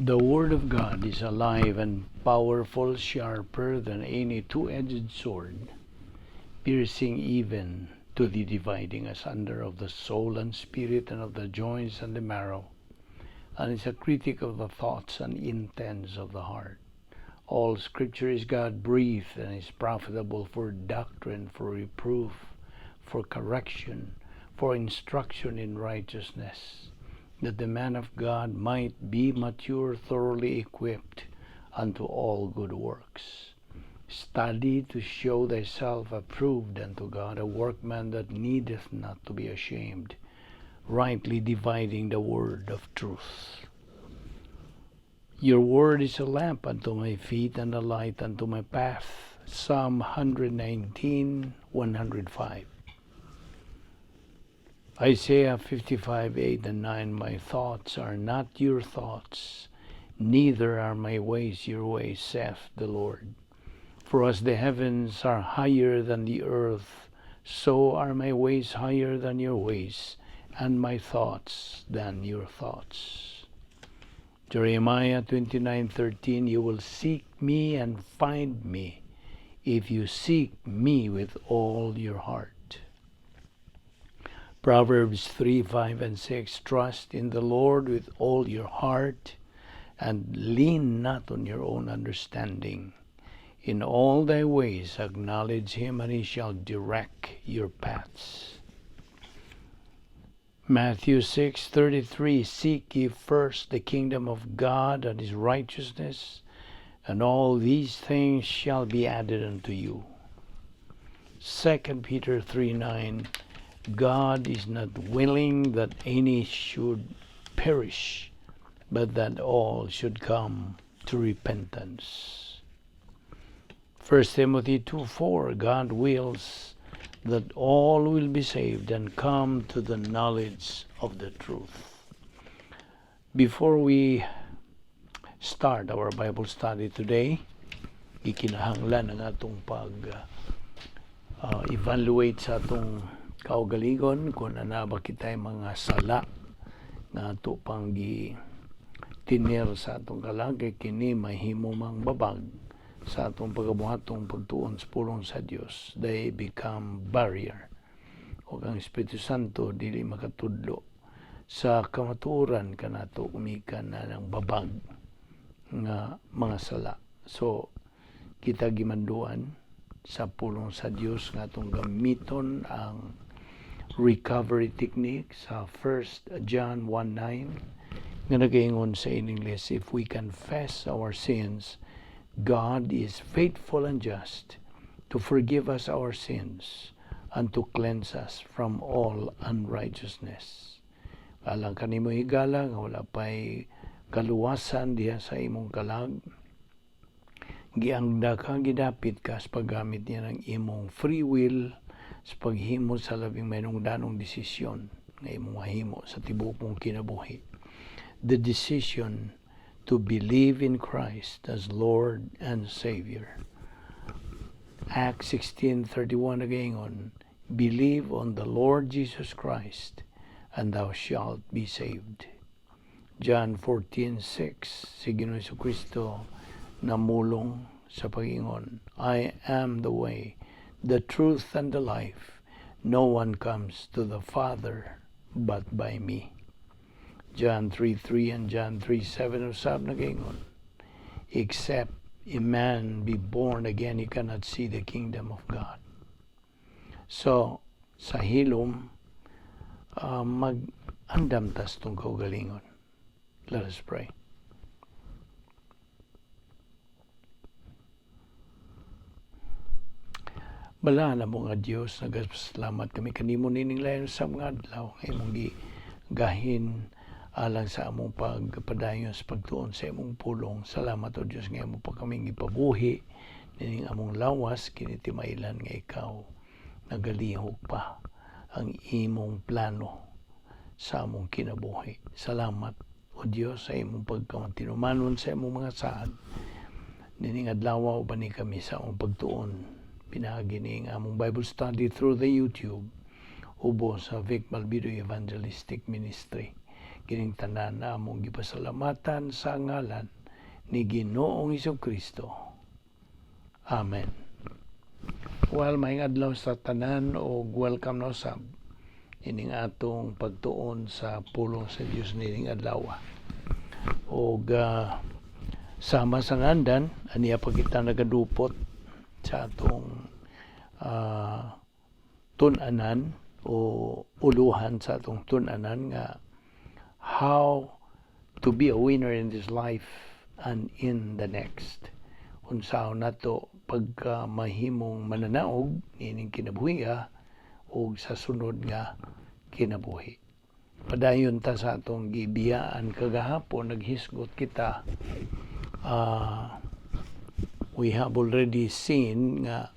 The Word of God is alive and powerful, sharper than any two-edged sword, piercing even to the dividing asunder of the soul and spirit and of the joints and the marrow, and is a critic of the thoughts and intents of the heart. All Scripture is God breathed and is profitable for doctrine, for reproof, for correction, for instruction in righteousness, that the man of God might be mature, thoroughly equipped unto all good works. Study to show thyself approved unto God, a workman that needeth not to be ashamed, rightly dividing the word of truth. Your word is a lamp unto my feet and a light unto my path. Psalm 119, 105. Isaiah 55, 8 and 9. "My thoughts are not your thoughts, neither are my ways your ways, saith the Lord. For as the heavens are higher than the earth, so are my ways higher than your ways, and my thoughts than your thoughts." Jeremiah 29:13. "You will seek me and find me, if you seek me with all your heart." Proverbs 3:5 and 6. "Trust in the Lord with all your heart, and lean not on your own understanding. In all thy ways acknowledge him, and he shall direct your paths." Matthew 6:33. "Seek ye first the kingdom of God and his righteousness, and all these things shall be added unto you." 2 Peter 3:9. "God is not willing that any should perish, but that all should come to repentance." 1 Timothy 2:4. "God wills that all will be saved and come to the knowledge of the truth." Before we start our Bible study today, gikinahanglan ang atong pag evaluate sa atong kaugalingon kung ana ba kitay mga sala nga ato pang gi tinir sa atong kalag, kay kini mahimo mang babag sa atong pagabuhatong pagtuon sa pulong sa Dios. They become barrier ug ang Espiritu Santo dili makatudlo sa kamatuoran kanato umikan na ng babag nga mga sala. So kita gimanduan sa pulong sa Dios nga atong gamiton ang recovery technique sa 1 John 1:9 nga nagaingon sa in English, "If we confess our sins, God is faithful and just to forgive us our sins and to cleanse us from all unrighteousness." Alang kanimo, higala, nga wala pa'y kaluwasan diha sa imong kalag, giangda ka, gidapit ka sa paggamit niya ng imong free will sa paghimo sa labing mahinungdanong desisyon nga imong mahimo sa tibuok mong kinabuhi. The decision to believe in Christ as Lord and Savior. Acts 16:31 nagaingon, "Believe on the Lord Jesus Christ, and thou shalt be saved." John 14:6, si Ginoong Kristo namulong sa pagingon, "I am the way, the truth, and the life. No one comes to the Father but by me." John 3:3 and John 3:7 usab nagaingon, "Except a man be born again, he cannot see the kingdom of God." So, sa hilom, mag-andam tas atong kaugalingon. Let us pray. Balaan mo nga Dios, nagapasalamat kami kanimo nining layon sa mga adlaw nga imong gigahin alang sa among pagpadayon sa pagtuon sa imong pulong. Salamat, o Dios, nga imo pa kaming gipabuhi nining among lawas, kini timailan nga ikaw nagalihok pa ang imong plano sa among kinabuhi. Salamat, o Dios, sa imong pagkamatinumanon sa imong mga saad. Nining adlaw, uban ni kami sa among pagtuon pinaagi ning among Bible study through the YouTube ubo sa Vic Malbido Evangelistic Ministry. Kining tanan na among gipasalamatan sa ngalan ni Ginoong Kristo. Amen. Well, maayong adlaw sa tanan og welcome na usab ining atong pagtuon sa pulong sa Dios nining adlaw. Og sama sa nandan, aniya pa kita nagadupot sa atong tun-anan o uluhan sa atong tun-anan nga "How to be a winner in this life and in the next." Unsaon nato pagka mahimong mananaog niining kinabuhi ug sa sunod nga kinabuhi. Padayon ta sa atong gibiyaan kagahapon, naghisgot kita, we have already seen nga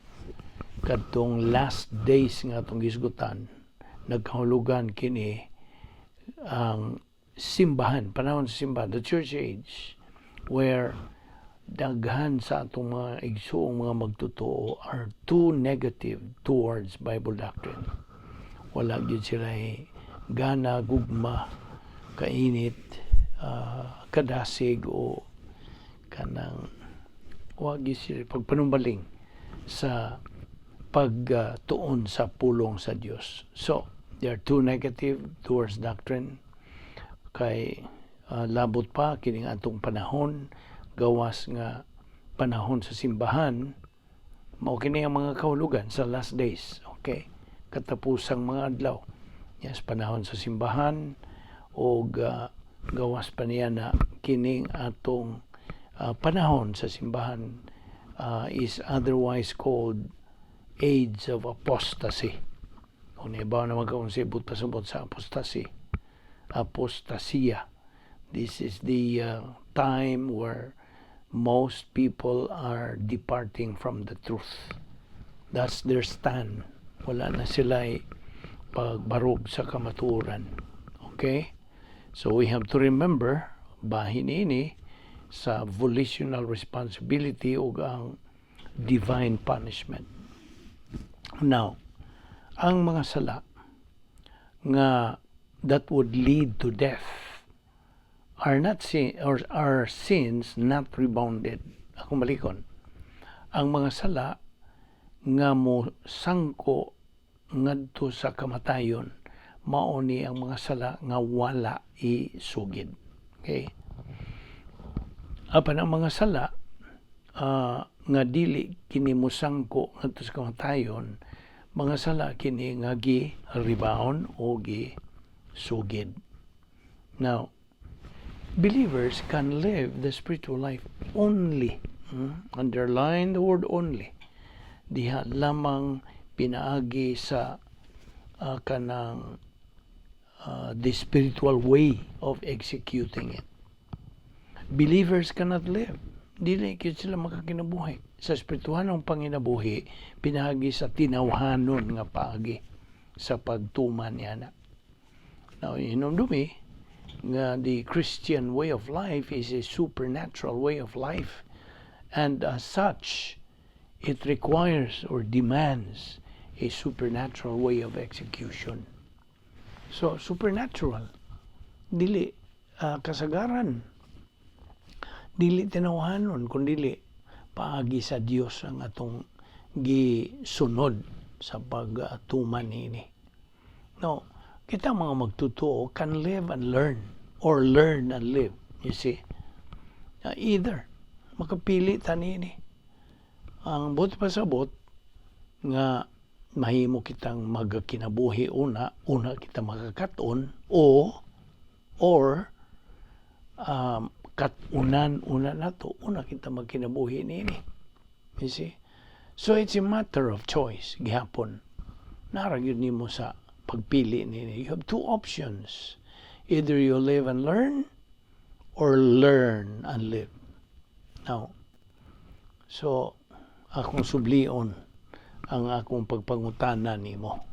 kadtong last days nga atong gisgutan, nagkahulugan kini ang simbahan, panahon sa simbahan, the church age, where daghan sa atong mga igsuong mga magtotoo are too negative towards Bible doctrine. Wala gyud sila gana, gugma, kainit, kadasig o kanang wa gyud sila pagpanumbaling sa pagtuon sa pulong sa Dios. So, they are too negative towards doctrine kay labot pa kining atong panahon, gawas nga panahon sa simbahan, mao kini ang mga kahulugan sa last days, okay, katapusang mga adlaw. Yes, panahon sa simbahan og gawas pa niya na kining atong panahon sa simbahan is otherwise called age of apostasy. Kung ibaw naman ka kung sibot pasabot sa apostasy, apostasia. This is the time where most people are departing from the truth. That's their stand. Wala na sila pagbarog sa kamatuoran. Okay? So we have to remember, bahin ini sa volitional responsibility ug ang divine punishment. Now, ang mga sala nga that would lead to death are not sin or are sins not rebounded. Akong balikon. Ang mga sala nga mo sangko ngadto sa kamatayon, mao ni ang mga sala nga wala isugid. Okay? Apan ang mga sala nga dili kini mosangko ngadto sa kamatayon, mga sala kini nga gi rebound o gi sugid. Now, believers can live the spiritual life only, underline the word "only," diha lamang pinaagi sa kanang the spiritual way of executing it. Believers cannot live. Dili gyud sila makakinabuhi sa espirituhanong panginabuhi pinaagi sa tinawhanon nga paagi sa pagtuman niya na. Now, hinumdumi nga the Christian way of life is a supernatural way of life. And as such, it requires or demands a supernatural way of execution. So, supernatural. Dili kasagaran. Dili tinawhanon, kundi paagi sa Dios ang atong gisunod sa pagtuman niini. No, kita mga magtotoo can live and learn or learn and live. You see? Either. Makapili ta niini. Ang buot pasabot nga mahimo kitang magkinabuhi una, una kita makakaton o or katunan una nato, una kita magkinabuhi niini. You see? So it's a matter of choice gihapon. Naa ra gyud nimo sa pagpili niini. You have two options. Either you live and learn or learn and live. Now, so akong sublion ang akong pagpangutana nimo.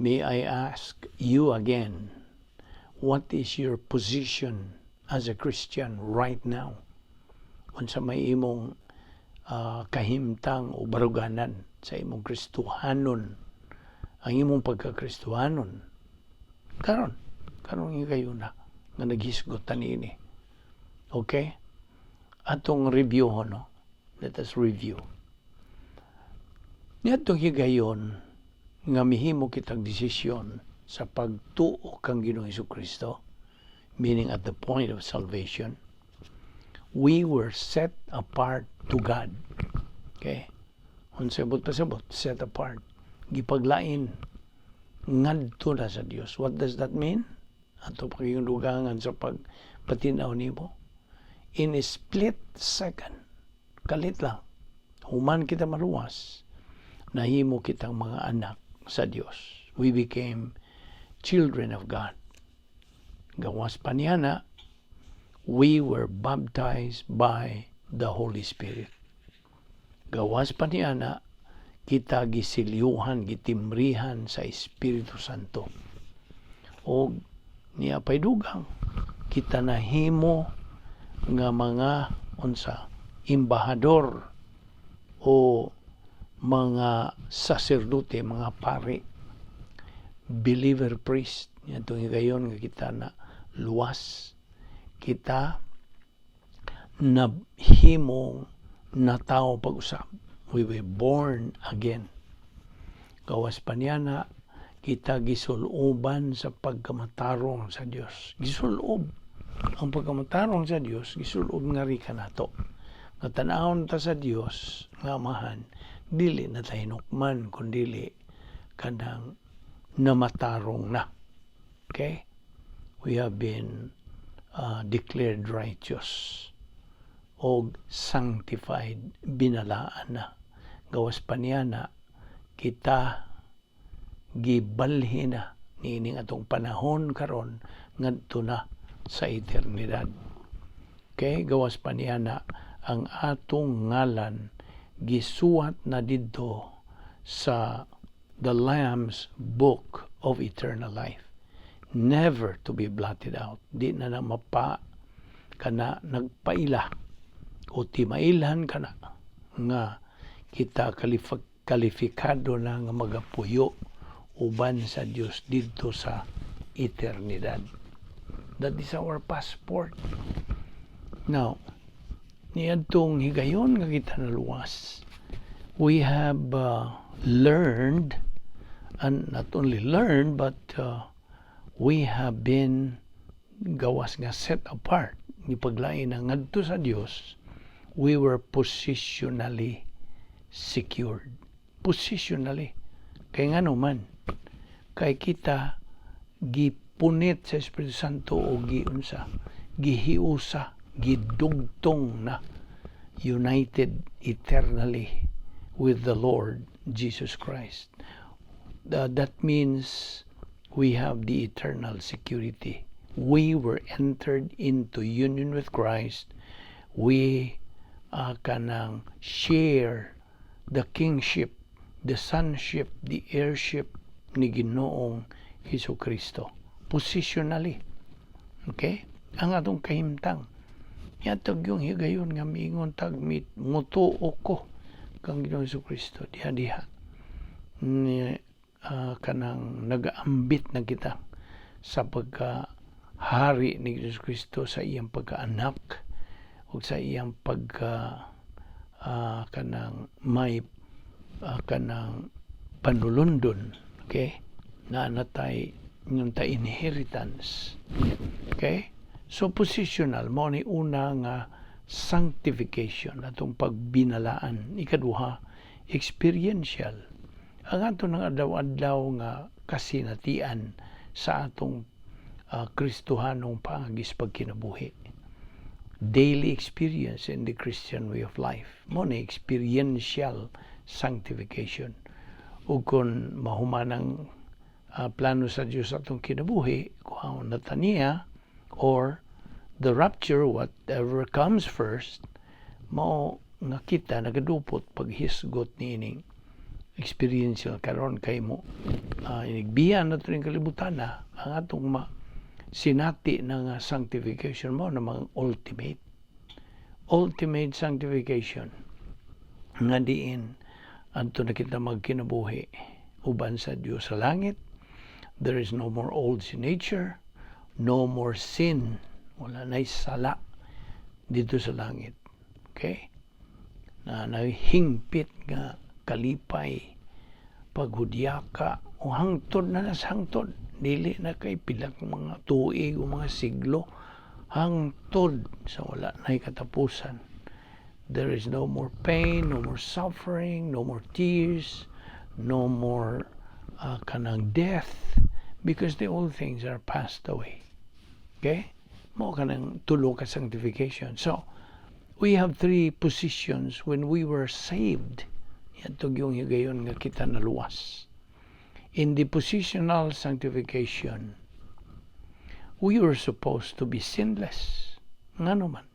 May I ask you again, what is your position as a Christian right now? Unsa may imong kahimtang o baruganan sa imong Kristohanon, ang imong pagkakristohanon karon, karon kayo na? nga naghisgot niini. Okay? Atong review, no? Let us review. Niadtong higayon nga mihimo kitag desisyon sa pagtuo kang Ginoong Kristo, meaning at the point of salvation, we were set apart to God. Okay? Unsay buot pasabot, set apart. Gipaglain ngadto na sa Dios. What does that mean? Ato pagiging dugangan sa pagpatinaw nimo. In a split second, kalit lang, human kita maluwas, nahimo kitang mga anak sa Dios. We became children of God. Gawas pa niya na, we were baptized by the Holy Spirit. Gawas pa niya na, kita gisilyuhan, gitimrihan sa Espiritu Santo. O niya pa'y dugang, kita nahimo nga mga unsa, embahador o mga saserdote, mga pari, believer priest. Itong higayon nga kita na luwas, kita na himong na tao pag-usab. We were born again. Gawas pa niya na kita gisuloban sa pagkamatarong sa Dios. Gisulob ang pagkamatarong sa Dios, gisulob nga ri kanato. Nga tan-awon ta sa Dios nga Amahan, dili na ta hinukman kundi kanang namatarong na. Okay? We have been declared righteous o sanctified, binalaan na. Gawas pa niya na kita gibalhin na niining atong panahon karon ngadto na sa eternidad. Okay, gawas pa niya na ang atong ngalan gisuwat na didto sa the Lamb's Book of Eternal Life. Never to be blotted out. Di na na mapa kana nagpaila o timailhan kana nga kita kalifikado na nga magapuyo uban sa Dios didto sa eternidad. That is our passport. Now, niadtong higayon nga kita naluwas, we have learned, and not only learned, but we have been gawas nga set apart, ni paglain na ngadto sa Dios, we were positionally secured. Positionally. Kay ngano man, kay kita gipunit sa Espiritu Santo o giunsa, gihiusa, gidugtong na, united eternally with the Lord Jesus Christ. That means we have the eternal security. We were entered into union with Christ. We kanang share the kingship, the sonship, the heirship ni Ginoong Hesus Kristo. Positionally. Okay? Ang atong kahimtang. Yatag yung higayon nga miingon tag mutuo ko kang Ginoong Hesus Kristo diha diha ni kanang nagaambit na kita sa pagka hari ni Hesus Kristo, sa iyang pagkaanak ug sa iyang pagka kanang may kanang panulundon. Okay, na natay yung ta inheritance. Okay, so positional mo ni una nga sanctification, atong pagbinalaan. Ikaduha, experiential, ang ato ng adlaw-adlaw nga kasinatian sa atong Kristohanong paagis pagkinabuhi, daily experience in the Christian way of life mo ni experiential sanctification. Ug kung mahuman ang plano sa Dios sa atong kinabuhi, kuhaon na ta niya or the rapture, whatever comes first, mao nga kita nagadupot paghisgot niining experiential karon kay mo inigbiya na ito kalibutan na ang atong ma sinati na nga sanctification mo namang ultimate ultimate sanctification nga diin adto na kita magkinabuhi uban sa Dios sa langit. There is no more old sin nature, No more sin. Wala na'y sala dito sa langit. Okay? Na nahingpit nga kalipay, paghudyaka o hangtod na nas hangtod, dili na kay pila ka mga tuig o mga siglo, hangtod sa wala na'y katapusan. There is no more pain, no more suffering, no more tears, no more kanang death, because the old things are passed away. Okay, mao kanang tulo ka sanctification. So we have three positions when we were saved. Yadto yung higayon nga kita naluwas. In the positional sanctification, we were supposed to be sinless. Ngano man?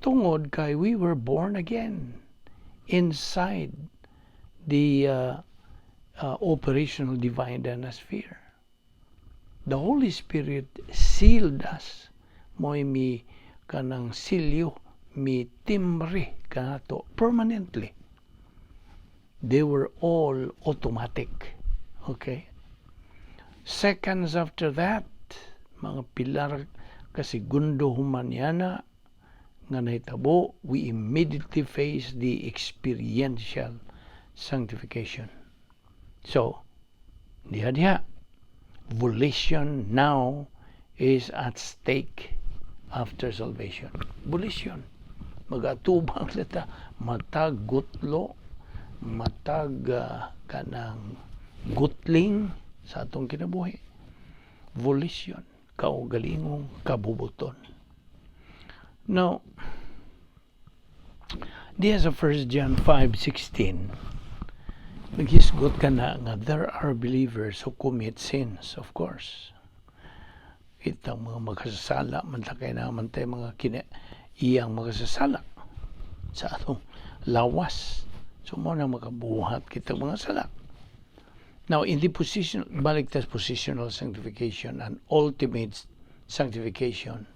Tungod kay we were born again inside the operational divine sphere. The Holy Spirit sealed us. Mo'y mi kanang silyo, mi timbre kanato permanently. They were all automatic. Okay? Seconds after that, mga pila ka segundo human yana nga nahitabo, we immediately face the experiential sanctification. So, diha diha, volition now is at stake after salvation. Volition. Magatubang ta matag gutlo, matag kanang gutling sa atong kinabuhi. Volition, kaugalingong kabubuton. Now, diya sa 1 John 5:16, naghisgot ka na nga there are believers who commit sins, of course. Kitang mga makasasala, man ta kay naman tayo mga kina, iyang makasasala sa atong lawas. So, mao na makabuhat kita mga sala. Now, in the position, balik tas positional sanctification and ultimate sanctification,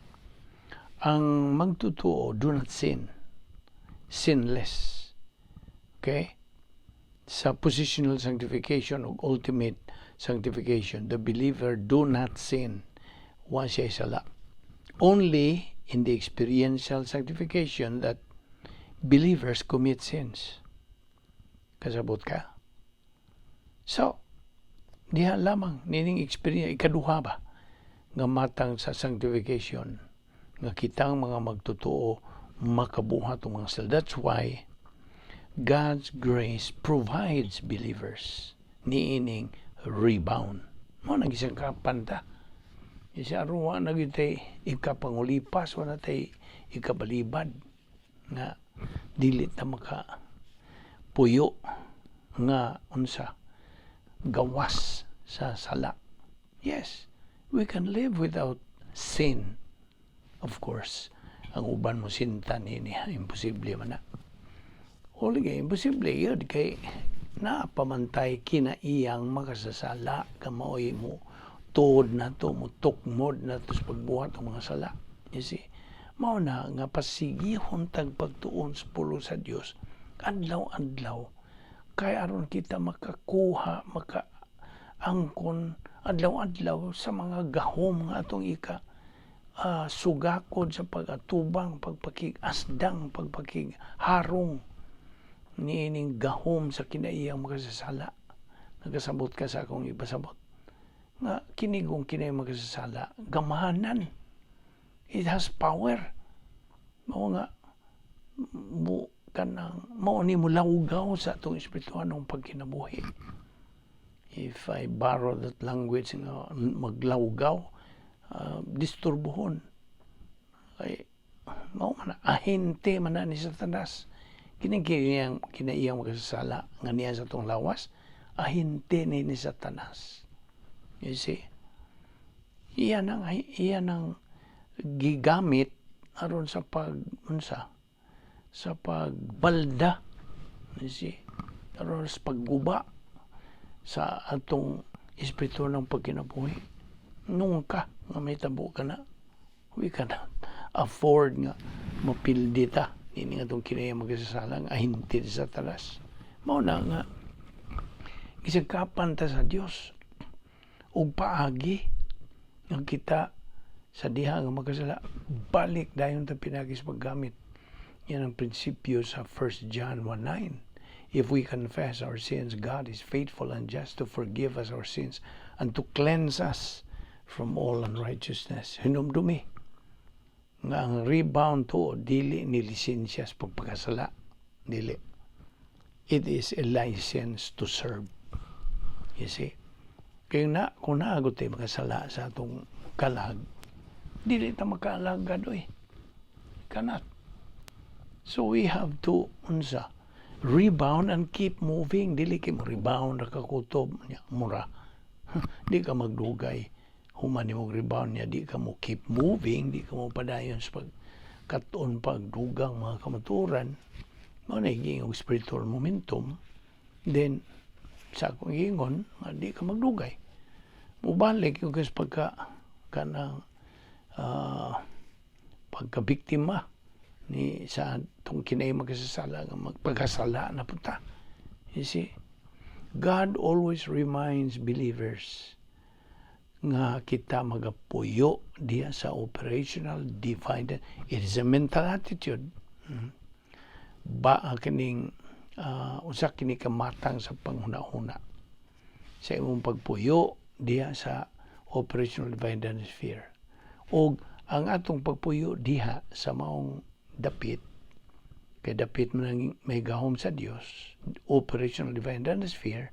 ang magtotoo do not sin. Sinless. Okay? Sa positional sanctification o ultimate sanctification, the believer do not sin. Wa siya sala. Only in the experiential sanctification that believers commit sins. Kasabot ka? So, diha lamang nining experience ikaduha ba nga matang sa sanctification nga kitang mga magtotoo makabuhat og mga sala. That's why God's grace provides believers niining rebound. Mao nang gisangkapan ta. Isa aron wa na gyud tay ikapangulipas, wa na tay ikabalibad nga dili ta maka puyo nga unsa gawas sa sala. Yes, we can live without sin. Of course, ang uban mo sinta nini, imposible man na. O lagi, imposible yun kay napamantay kinaiyang makasasala ka maoy mo tuod na to, mo tukmod na to sa pagbuhat ng mga sala. You see? Mao na nga pasigihon tag pagtuon sa pulong sa Dios adlaw-adlaw kay aron kita makakuha, maka angkon adlaw-adlaw sa mga gahom nga atong ika sugakod sa pag-atubang, pagpakig-asdang, pagpakig-harong niining gahom sa kinaiyang makasasala. Nagkasabot ka sa akong ipasabot? Nga kinigong kinaiyang makasasala, gamahanan. It has power. Mao nga mo kanang mao ni mo lawgaw sa atong espirituhanong pagkinabuhi. If I borrow that language nga maglawgaw, disturbuhon. Ay mao man na, ahente man na ni Satanas. Kini kiniyang kinaiyang makasasala nga niya sa atong lawas, ahente ni Satanas. You see? Iya nang gigamit aron sa pag unsa sa pagbalda, you see, aron sa pagguba sa atong espiritu ng pagkinabuhi. Nungka nga may tabo ka na, we cannot afford nga mapildi ta nini nga atong kinaya magkasasalang ahente sa Satanas. Mao na nga gisagkapan ta sa Dios og paagi Nga kita sa diha nga magkasala, balik dayon ta pinaagi sa paggamit. Yan ang prinsipyo sa 1 John 1:9. If we confess our sins, God is faithful and just to forgive us our sins and to cleanse us from all unrighteousness. Hinumdumi nga ang rebound to dili ni lisensya sa pagpakasala. Dili. It is a license to serve. You see? Kaya na, kung naa gud tay makasala sa atong kalag, dili ta makaalagad oy. Cannot. So we have to, unsa, rebound and keep moving. Dili kay mo rebound ra ka kutob nya mura. Di ka magdugay. Human nimo rebound niya, di ka mo keep moving, di ka mo padayon sa pagkat-on, pagdugang mga kamaturan. Mao na og spiritual momentum. Then sa akong giingon, nga di ka magdugay. Mubalik yung kas pagka kanang pagkabiktima ni sa atong kinay magkasasala nga magpagkasala na punta. You see, God always reminds believers nga kita magapuyo diya sa operational divine. It is a mental attitude. Ba kining usa kini ka matang sa panghuna-huna sa imong pagpuyo diha sa operational divine sphere. Og ang atong pagpuyo diha sa maong dapit kay dapit man ang may gahom sa Dios, operational divine sphere,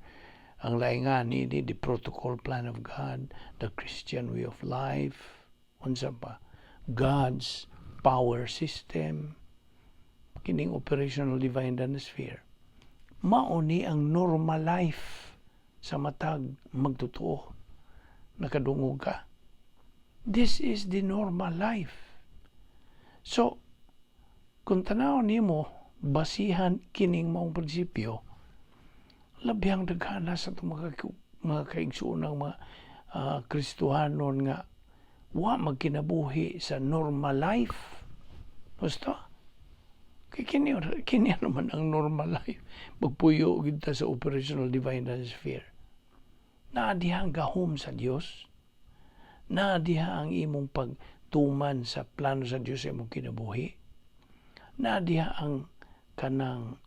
ang laing ni the protocol plan of God, the Christian way of life, unsa pa, God's power system. Kining operational divine sphere mao ni ang normal life sa matag magtotoo. Nakadungog ka? This is the normal life. So kung tanaw nimo, basihan kining maong prinsipyo, labihang daghana sa itong mga kaigsuonang mga Kristohanon nga wa magkinabuhi sa normal life. Basta kay kini kini naman ang normal life. Magpuyo gid ta sa operational divine sphere. Naa diha ang gahom sa Dios. Naa diha ang imong pagtuman sa plano sa Dios sa imong kinabuhi. Naa diha ang kanang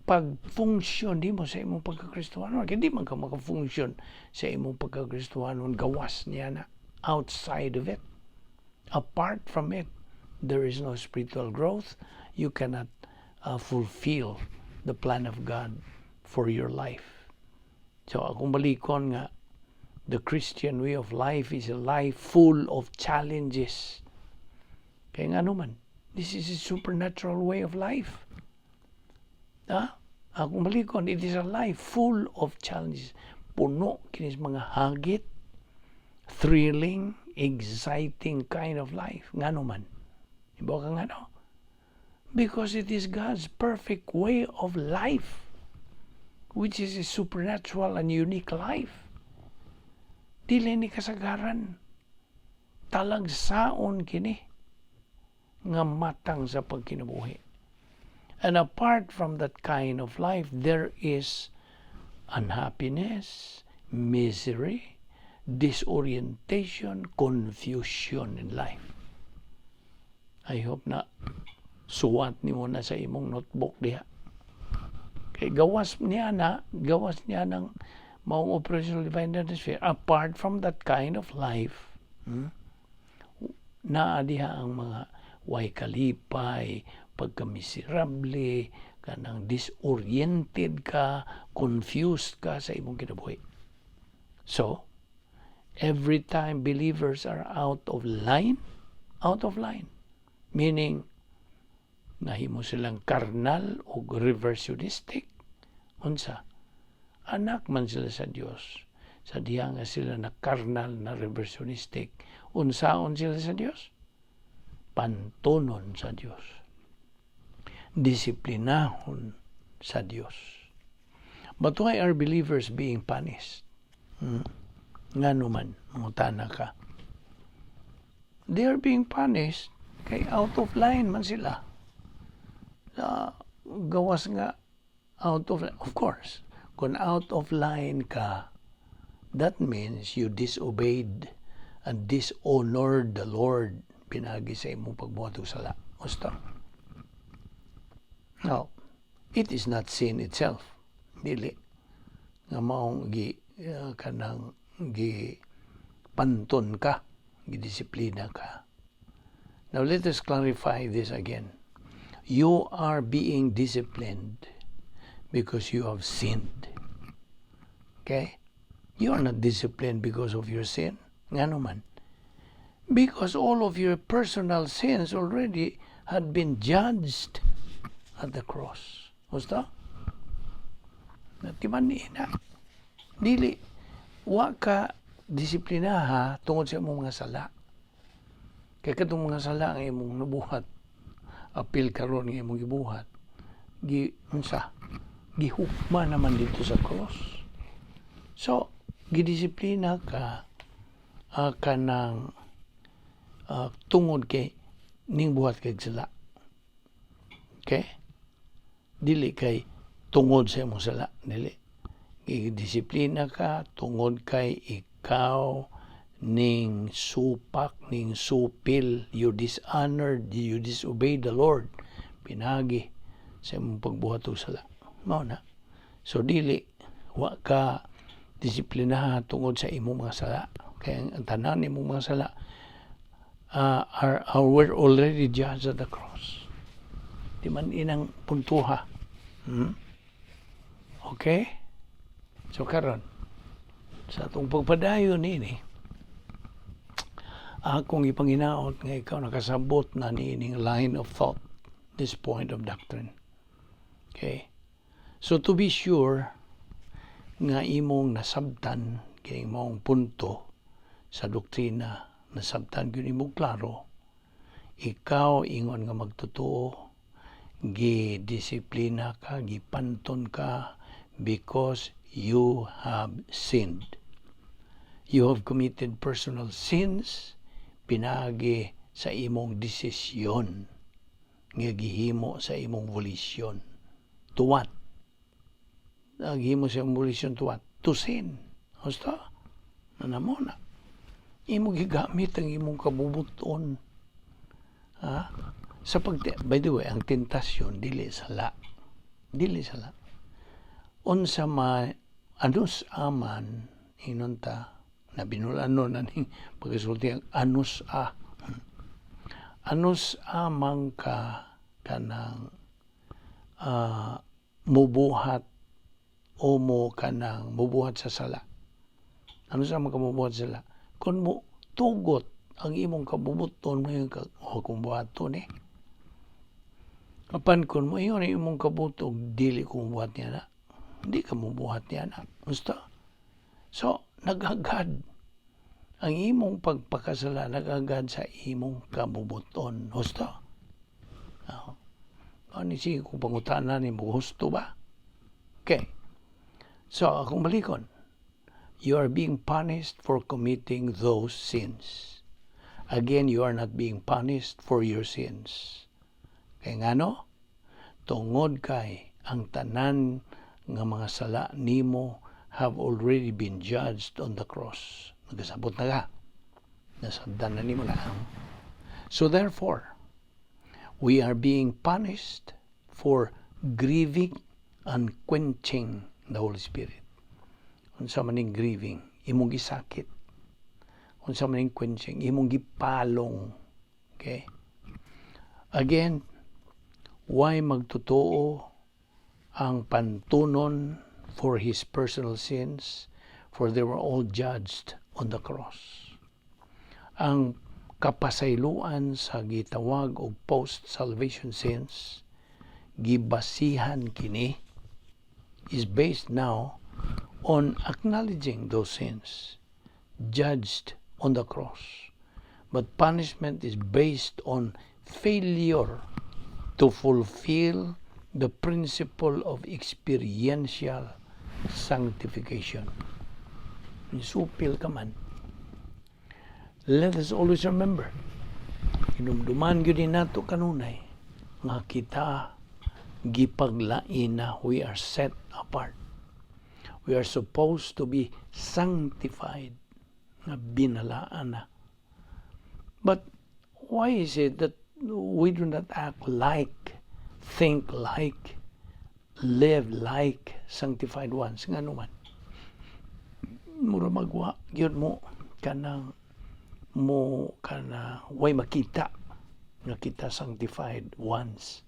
pagfunksyon nimo sa imong pagkakristohanon. Kay di man ka makafunksyon sa imong pagkakristohanon gawas niya na, outside of it. Apart from it, there is no spiritual growth. You cannot fulfill the plan of God for your life. So akong balikon nga the Christian way of life is a life full of challenges. Kaya nga naman, this is a supernatural way of life. Ha? Akong balikon, it is a life full of challenges. Puno kinis mga hagit, thrilling, exciting kind of life. Ngano man? Ibaw ka ngano? Because it is God's perfect way of life, which is a supernatural and unique life. Dili ni kasagaran. Talagsaon kini nga matang sa pagkinabuhi. And apart from that kind of life, there is unhappiness, misery, disorientation, confusion in life. I hope na suwat nimo na sa imong notebook diha. Kay gawas niya na, gawas niya ng maong operational divine atmosphere. Apart from that kind of life, naa diha ang mga way kalipay, pagkamiserable, kanang disoriented ka, confused ka sa imong kinabuhi. So, every time believers are out of line, meaning nahimo silang karnal o reversionistic, unsa? Anak man sila sa Dios. Sa diha nga sila na karnal na reversionistic, unsaon sila sa Dios? Pantunon sa Dios. Disiplinahon sa Dios. But why are believers being punished? Ngano man, mangutana ka. They are being punished kay out of line man sila. Gawas nga out of, of course, kung out of line ka, That means you disobeyed and dishonored the Lord pinagi sa imong pagbuhat og sala. Husto? Now, it is not sin itself. Dili. Nga maong gi kanang gi panton ka, gidisiplina ka. Now let us clarify this again. You are being disciplined because you have sinned. Okay? You are not disciplined because of your sin. Ngano man? Because all of your personal sins already had been judged at the cross. Husto? Natiman ni na. Dili, wa ka disiplinaha tungod sa imong mga sala. Kay katong mga sala ang imong nabuhat, apil karon nga imong gibuhat, gi unsa, gihukma naman didto sa cross. So, gidisiplina ka kanang tungod kay ning buhat kag sala. Okay? Dili kay tungod sa imong sala, dili. Gidisiplina ka tungod kay ikaw ning supak, ning supil, you dishonored, you disobeyed the Lord pinagi sa imong pagbuhat og sala. Mao na. So dili, wa ka disiplinaha tungod sa imong mga sala. Kay ang tanan imong mga sala are were already judged at the cross. Di man inang puntuha. Okay? So karon sa atong pagpadayon nini, akong ipanginaot nga ikaw nakasabot na niining line of thought, this point of doctrine. Okay? So to be sure nga imong nasabtan kining maong punto sa doktrina, nasabtan gyud imong klaro, ikaw ingon nga magtotoo, gidisiplina ka, gipanton ka because you have sinned. You have committed personal sins pinagi sa imong desisyon nga gihimo sa imong volition. To what? Gihimo sa imong volition to what? To sin. Husto? Nanamo na. Imo gigamit ang imong kabubuton. Ha? Sa pag by the way, ang tentasyon dili sala. Dili sala. Unsa ma anus aman ingon ta na binulano na ning pagkasulti ang anus a. Anus amang ka kanang mubuhat o mo kanang mubuhat sa sala. Ano sa man ka mubuhat sa sala? Kung mo tugot ang imong kabubuton mo yung ka, oh, kung buhaton eh. Apan kung mo ingon ang imong kabutog, dili ko mubuhat niya na. Hindi ka mubuhat niya na. Gusto? So, naghagad. Ang imong pagpakasala naghagad sa imong kabubuton. Husto? Oh. Ano sige kung pangutana ni mo, husto ba? Okay. So, akong balikon. You are being punished for committing those sins. Again, you are not being punished for your sins. Kay ngano? Tungod kay ang tanan nga mga sala nimo have already been judged on the cross. Nagasabot na ka. Nasabtan na nimo na. So therefore, we are being punished for grieving and quenching the Holy Spirit. Unsa man ning grieving? Imong gisakit. Unsa man ning quenching? Imong gipalong. Okay? Again, why magtotoo ang pantunon for his personal sins? For they were all judged on the cross. Ang kapasayloan sa gitawag og post-salvation sins, gibasihan kini is based now on acknowledging those sins judged on the cross. But punishment is based on failure to fulfill the principle of experiential sanctification. Supil ka man. Let us always remember, hinumduman gyud nato kanunay nga kita gipaglain na, we are set apart. We are supposed to be sanctified, nga binalaan na. But why is it that we do not act like, think like, live like sanctified ones? Ngano man? Mura magwa, gyud mo kanang mo kana way makita nga kita sanctified ones.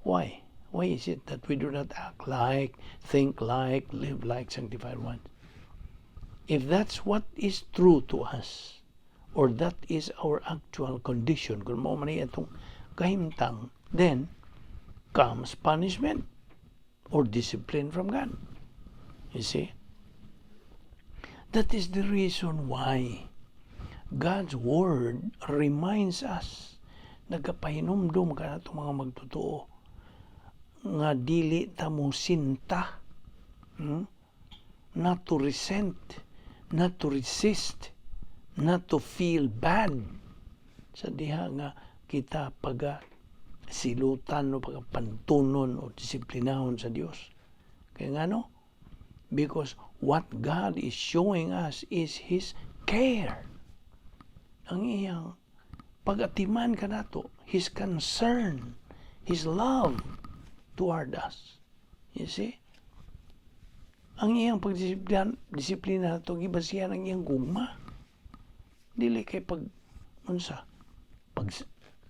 Why? Why is it that we do not act like, think like, live like sanctified ones? If that's what is true to us, or that is our actual condition, kung mao man atong kahimtang, then comes punishment or discipline from God. You see? That is the reason why God's Word reminds us, nagapahinumdum kanato, mga magtotoo, nga dili ta mo sinta, Not to resent, not to resist, not to feel bad sa diha nga kita paga silutan o pagapantunon o disiplinahon sa Dios. Kaya nga no? Because what God is showing us is His care. Ang iyang pag-atiman kanato, His concern, His love toward us. You see? Ang iyang pagdisiplina disiplina nato, gibasihan ang iyang gugma. Dili kay pag unsa, pag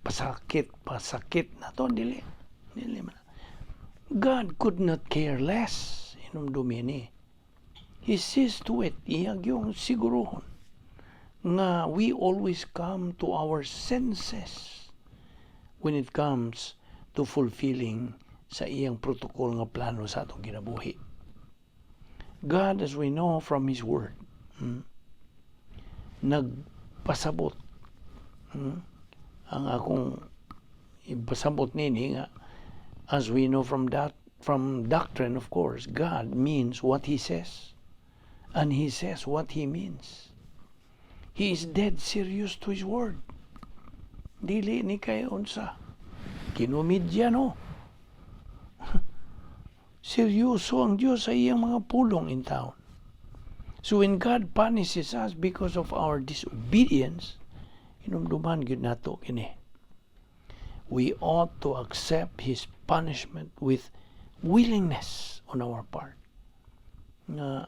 pasakit, pasakit nato, dili. Dili man. God could not care less. Hinumdumi ni. He sees to it, iyang yung siguruhon nga we always come to our senses when it comes to fulfilling sa iyang protocol nga plano sa atong kinabuhi. God, as we know from His Word, nagpasabot, ang akong ipasabot nini nga, as we know from doctrine, of course, God means what He says. And He says what He means. He is dead serious to His word. Dili ni kay unsa. Kinomedya, no? Seryoso ang Diyos sa iyang mga pulong in town. So when God punishes us because of our disobedience, hinumduman gyud nato kini. We ought to accept His punishment with willingness on our part. Nga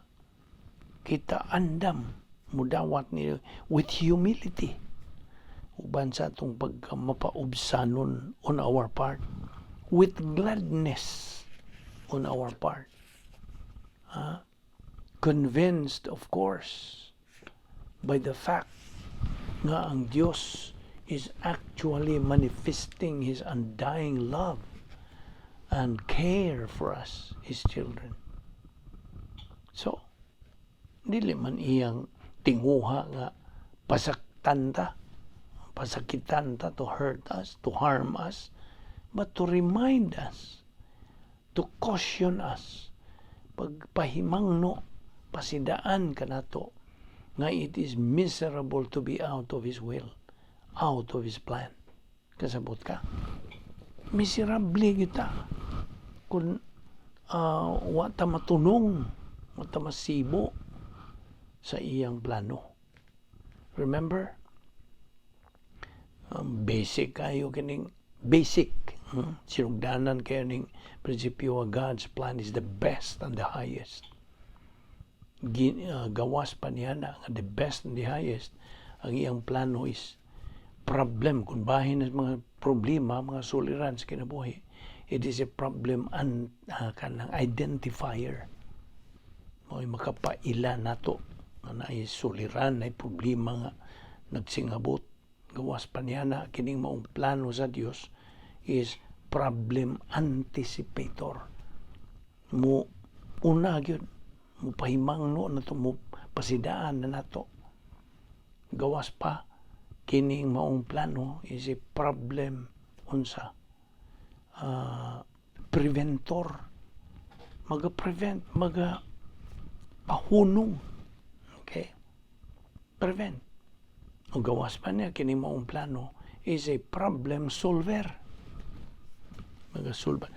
kita andam mudawat ni with humility uban sa atong pagka mapaubsanon on our part, with gladness on our part. Convinced, of course, by the fact nga ang Dios is actually manifesting His undying love and care for us, His children. So, dili man iyang tinguha nga pasaktan ta, pasakitan ta, to hurt us, to harm us, but to remind us, to caution us, pagpahimangno, pasidaan kanato, nga it is miserable to be out of His will, out of His plan. Kasabot ka? Miserable kita kung wa ta matunong, wa ta masibo sa iyang plano. Remember? Basic kayo kining basic. Sinugdanan kayo ning prinsipyo, God's plan is the best and the highest. Gawas pa niya na nga the best and the highest, ang iyang plano is problem. Kung bahin ng mga problema, mga suliran sa kinabuhi, it is a problem and kanang identifier. Mo'y makapaila nato nga naay suliran, naay problema nga nagsingabot. Gawas pa niya na kining maong plano sa Dios is problem anticipator. Mo una gyud, mo pahimangno na to, mo pasidaan na nato. Gawas pa, kining maong plano is a problem unsa, preventor, maga-prevent, maga pahunong, okay, prevent. O gawas pa niya, kini maong plano is a problem solver, maga-solve.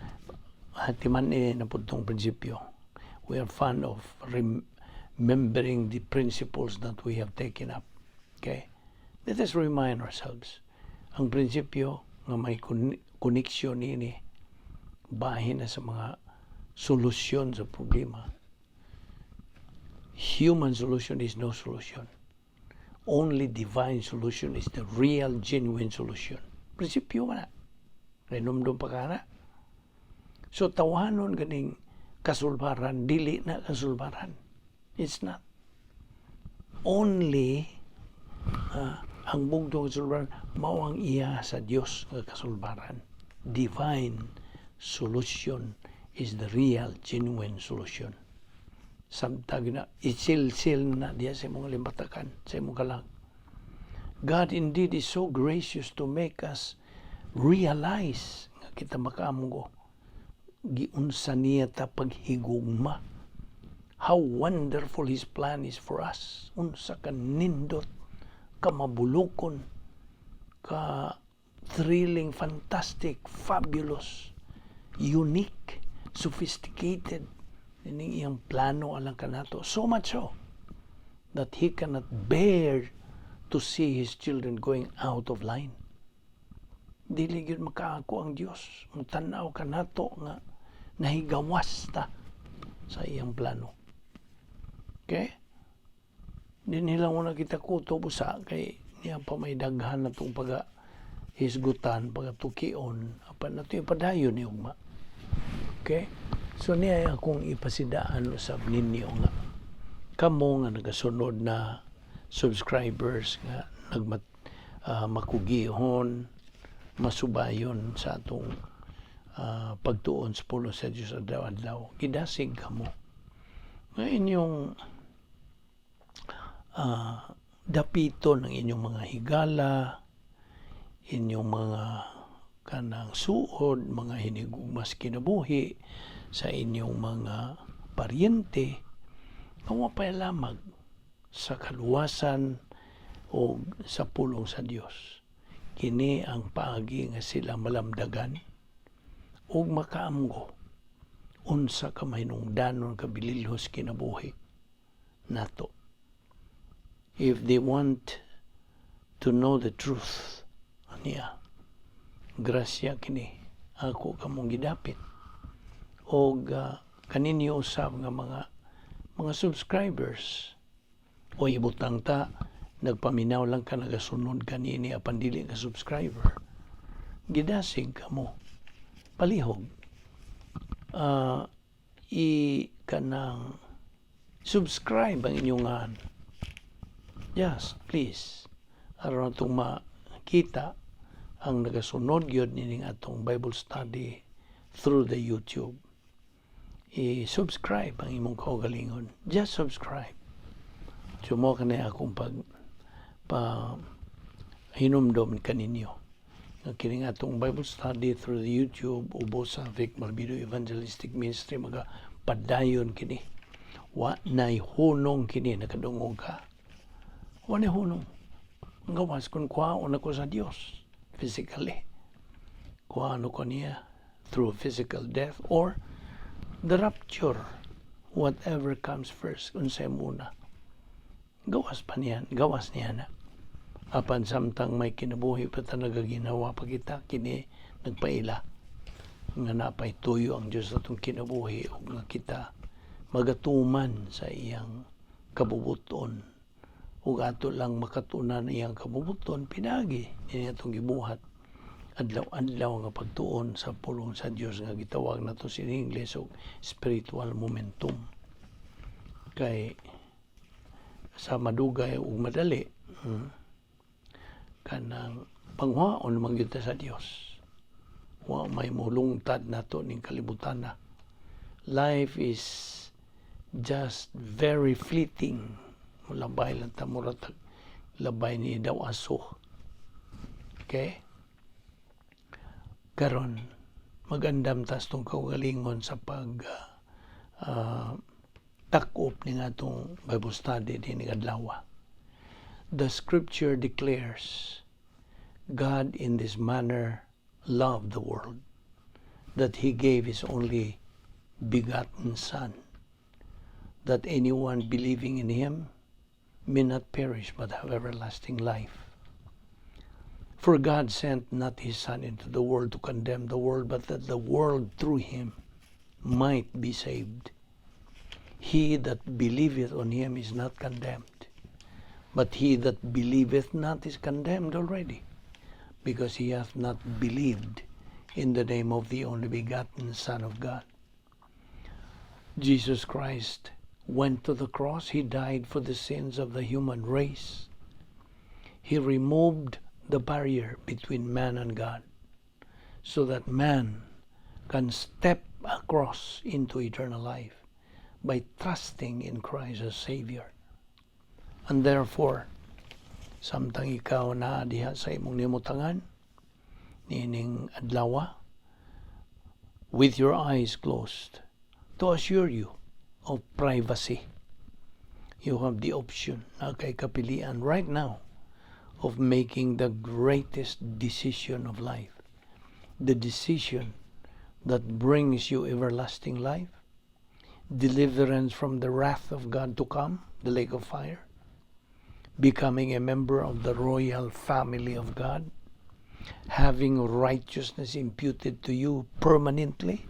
Hatiman eh napudtong prinsipyo. We are fond of remembering the principles that we have taken up. Okay? Let us remind ourselves. Ang prinsipyo nga may koneksyon niini bahin na sa mga solusyon sa problema. Human solution is no solution. Only divine solution is the real, genuine solution. Prinsipyo man na. Renumdum pa ka na. So tawanon ganing kasulbaran, dili na kasulbaran. It's not. Only ang bugtong kasulbaran, mao ang iya sa Dios nga kasulbaran. Divine solution is the real, genuine solution. Samtang na isilsil na diya sa imong limbatakan, sa imong kalag. God indeed is so gracious to make us realize nga kita makaamgo giunsa niya ta paghigugma. How wonderful His plan is for us. Unsa ka nindot, ka mabulukon, ka thrilling, fantastic, fabulous, unique, sophisticated ining iyang plano alang kanato. So much so that He cannot bear to see His children going out of line. Dili gyud makaako ang Dios. Mutanaw kanato nga nahigawas ta sa iyang plano. Okay? Di nila muna kita kutob usa kay niya pa may daghan na itong paga hisgutan, pagatukion, apan nato yung padayon ni ugma. Okay? So niya akong ipasidaan usab ninyo nga kamo nga nagasunod na subscribers nga nagmat makugihon, masubayon sa atong pagtuon sa pulong sa Diyos adlaw-adlaw. Gidasig kamo nga inyong dapiton ang inyong mga higala, inyong mga kanang suod, mga hinigugmas kinabuhi sa inyong mga paryente, nga wa pay lamag sa kaluwasan o sa pulong sa Dios. Kini ang paagi nga sila malamdagan ug makaamgo unsa ka mahinungdanon, kabililhos kinabuhi nato. If they want to know the truth, niya, grasya kini ako kamong gidapit og kaninyo usab nga mga subscribers o ibutang ta nagpaminaw lang ka, nagasunod kanini apan dili ka subscriber, gidasig kamo, palihog i kanang subscribe ang inyong ngan. Yes, please, aron atong makita ang nagasunod gyud nining atong Bible study through the YouTube. I-subscribe ang imong kaugalingon. Just subscribe. So mo kanay akong pag pa hinumdom kaninyo nga kining atong Bible study through the YouTube ubos sa Vic Malbido Evangelistic Ministry, maga padayon kini. Wa nay hunong kini. Nakadungog ka? Wa nay hunong. Ang gawas kung kuhaon ako sa Dios physically, kuhaon ko niya through physical death or the rapture, whatever comes first, unsay muna, gawas pa niya, gawas niya na. Apan samtang may kinabuhi pa ta, nagaginawa pa kita, kini nagpaila nga napay tuyo ang Dios atong kinabuhi ug nga kita magatuman sa iyang kabubuton ug ato lang makatunan iyang kabubuton pinagi niya atong gibuhat adlaw-adlaw nga pagtuon sa pulong sa Dios nga gitawag nato sa English og spiritual momentum. Kay sa madugay ug madali, kanang panghuaon man gyud ta sa Dios. Wa may mulungtad nato ning kalibutan na. Life is just very fleeting. Mulabay lang ta, mura tag labay ni daw aso. Okay, karon magandam tas tong kaugalingon sa pag takop ni atong Bible study din adlaw. The scripture declares, "God in this manner loved the world, that He gave His only begotten Son." That anyone believing in him may not perish but have everlasting life. For God sent not his Son into the world to condemn the world, but that the world through him might be saved. He that believeth on him is not condemned, but he that believeth not is condemned already, because he hath not believed in the name of the only begotten Son of God. Jesus Christ went to the cross. He died for the sins of the human race. He removed the barrier between man and God so that man can step across into eternal life by trusting in Christ as Savior. And therefore, samtang ikaw naa diha sa imong nimutangan, niining adlawa, with your eyes closed, to assure you of privacy, you have the option, naa kay kapilian right now of making the greatest decision of life. The decision that brings you everlasting life, deliverance from the wrath of God to come, the lake of fire, becoming a member of the royal family of God, having righteousness imputed to you permanently,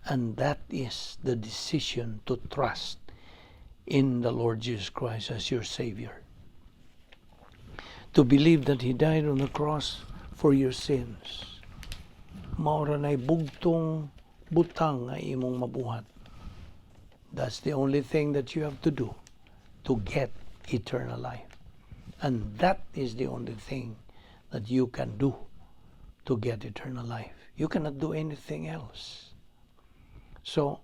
and that is the decision to trust in the Lord Jesus Christ as your Savior. To believe that He died on the cross for your sins. Mao ra na'y bugtong butang nga imong mabuhat. That's the only thing that you have to do to get eternal life. And that is the only thing that you can do to get eternal life. You cannot do anything else. So,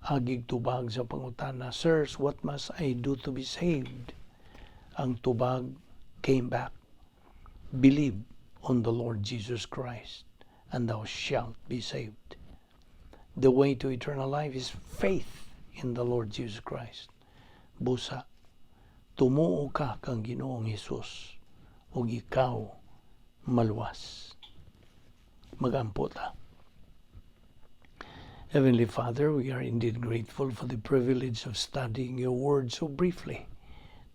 agig tubag sa pangutana, "Sirs, what must I do to be saved?" Ang tubag came back, "Believe on the Lord Jesus Christ, and thou shalt be saved." The way to eternal life is faith in the Lord Jesus Christ. Busa, tumuo ka kang Ginoong Hesus ug ikaw maluwas. Magampo ta. Heavenly Father, we are indeed grateful for the privilege of studying your word so briefly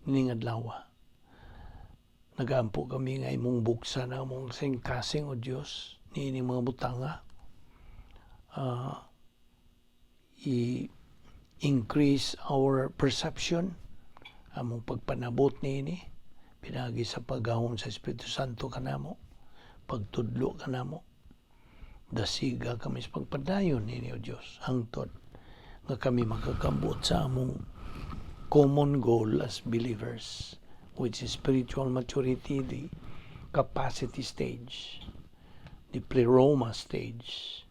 ning adlaw. Nagaampo kami nga imong buksan ang among kasing, O Dios, niining mga butanga. I-increase our perception, among pagpanabot niini, pinaagi sa paggahom sa Espiritu Santo kanamo, pagtudlo kanamo. Dasiga kami sa pagpadayon nini, O Dios, hangtod nga kami makakabot sa among common goal as believers, which is spiritual maturity, the capacity stage, the pleroma stage.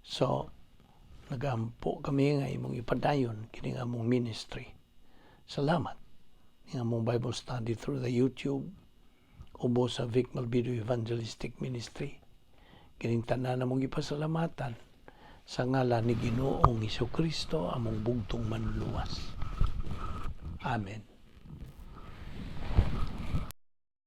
So, nagampo kami nga imong ipadayon kining among ministry. Salamat. Ning among Bible study through the YouTube, ubos sa Vic Malvido Evangelistic Ministry. Kining tanan among ipasalamatan sa ngalan ni Ginoong Kristo, among bugtong manluluwas. Amen.